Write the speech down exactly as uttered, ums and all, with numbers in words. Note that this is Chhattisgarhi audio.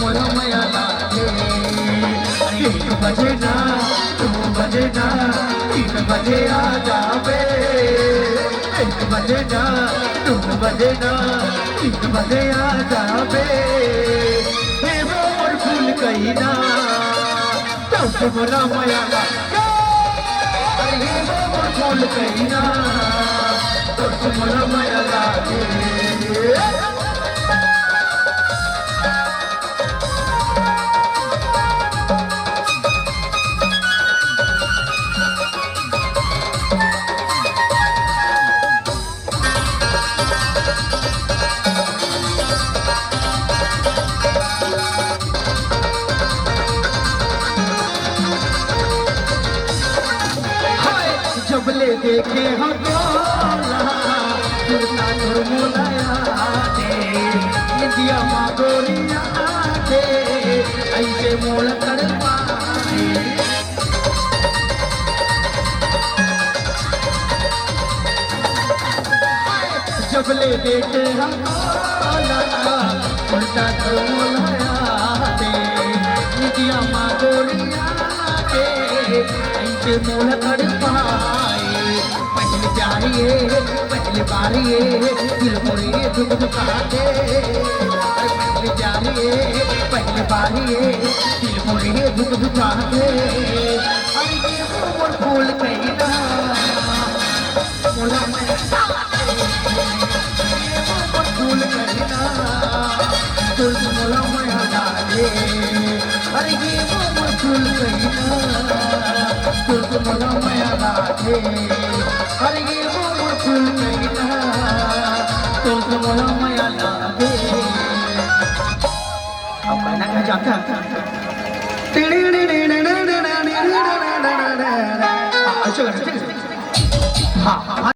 मोला मया लागे। एक बजे ना, दू बजे ना, तीन बजे आ जाबे। एक बजे ना, दू बजे ना, तीन बजे आ जाबे। हे वो मोर फूल कहीं ना, तब से मोला मया लागे। अरे हे वो मोर फूल कहीं ना, तब से मोला मया लागे। हाय, जब ले देखे हो तोला, सुरता तोर मोला याद ए, निंदिया मा गोरिया आके, ऐसे मोला तड़पाए। जब ले देखे हो तोला, सुरता तोर मोला याद ए, निंदिया मा गोरिया आके, ऐसे मोला तड़पाए। पहली प्यारी ए, पहली बारी ए, दिल मोरे धुक धुकाथे। अरे पहली प्यारी ए, पहली बारी ए, दिल मोरे धुक धुकाथे। अरे ये वो मोर फूल कहीं ना, मोला मया लागे। ये वो मोर फूल कहीं ना, तोर से मोला मया लागे। अरे ये वो मोर फूल कहीं ना, तोर से मोला मया लागे। अरे ये वो मोर फूल कहीं ना, तोर से मोला मया लागे। अब गाना क्या जाता है? हाँ, अच्छा लगा, ठीक है। हाँ, हाँ।